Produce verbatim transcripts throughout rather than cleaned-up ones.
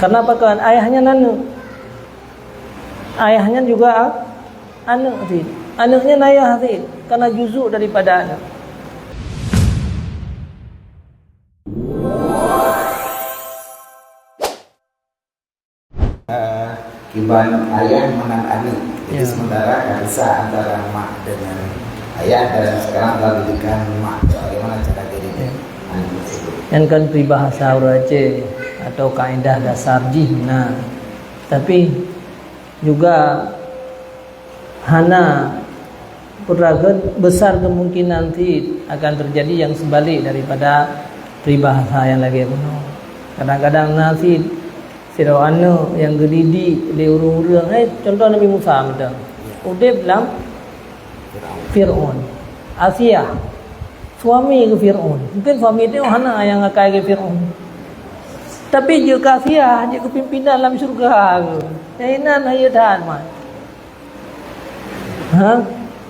Karena pakon? Ayah nyan aneuk. Ayah nyan juga a-, aneuk cit. Aneuk nyan ayah cit. Karena juzuk daripada aneuk. Eh, kiban ayah meunan aneuk. Jadi Ya. Sementara ka bisa antara mak dengan ayah, dan sekarang telah diberikan mak. Bagaimana cara jadi Ya. aneuk tersebut? Nyan kan peribahasa ureuëng Aceh atau kaedah dasar jih na. Tapi juga hana peureulée, besar kemungkinan cit akan terjadi yang sebalik daripada peribahasa nyang lagée bunoe. Kadang-kadang na cit sidroe aneuk nyang geudidik lé ureuëng-ureuëng, eh, contoh Nabi Musa mantong. Udeb lam Fir'aun. Asiah, suami keu Fir'aun. Mungkin suami teuh hana nyang akai keu Fir'aun. Tapi jeuet keu Asiah, jeuet keu pimpinan lam syurga keu. Nyang inan hayeu that mat. Ha?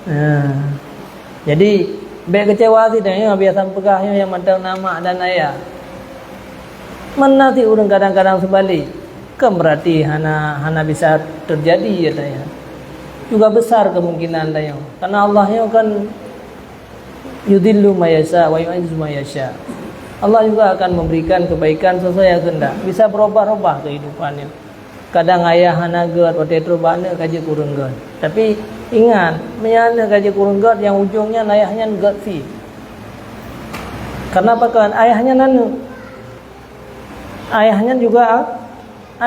Ha. Jadi, bék keucewa cit tanyoe biasa peugah nyoe nyang mantong na mak dan ayah. Meunan cit ureuëng kadang-kadang seubalik. Kan berarti hana, hana bisa terjadi, katanya. Juga besar kemungkinan tanyoe. Karena Allah nyoe kan yudhillu may yasha wa yu'izzu may yasha. Allah juga akan memberikan kebaikan sesuai yang kehendak. Bisa berubah-ubah kehidupannya. Kadang ayah hana gét, watée trok bak aneuk ka jeuet keu ureuëng gét. Tapi ingat, meunyo aneuk ka jeuet keu ureuëng gét, nyang ujong nyan ayah nyan gét cit. Karena pakon? Ayah nyan aneuk. Ayah nyan juga a-,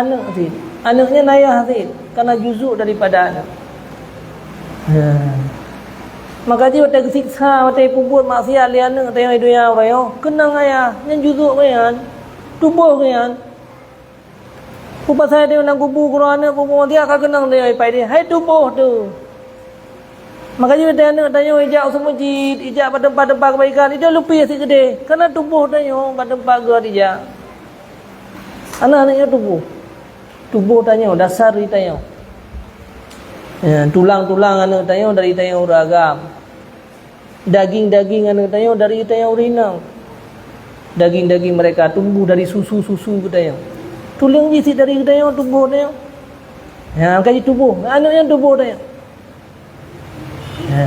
aneuk cit. Aneuk nyan ayah cit. Karena juzuk daripada aneuk. Ha. Maka jih watée geusiksa, watée peubuet maksiat lé aneuk tanyoe di donya uroe nyoe, keunong ayah, nyan juzuk geuh nyan, tuboh geuh nyan. Peue pasai tanyoe lam kubu keudroe aneuk peubuet maksiat ka keunong tanyoe ipai deh, hai tuboh teuh. Maka jih watée aneuk tanyoe ijak u meuseujid, ijak bak teumpat-teumpat keubaikan, ijak leupie cit keudeh, karena tuboh tanyoe bak teumpat gét ijak. Aneuk-aneuk nyoe tuboh. Tuboh tanyoe, dasar diri tanyoe. Ya, tulang-tulang aneuk tanyoe dari tanyoe ureuëng agam. Daging-daging aneuk tanyoe dari tanyoe ureuëng inong. Daging-daging mereka tumbuh dari susu-susu geutanyoe. Tuleueng jih cit dari geutanyoe tuboh tanyoe. Ya, ka jituboh. Aneuk nyan tuboh tanyoe. Ya.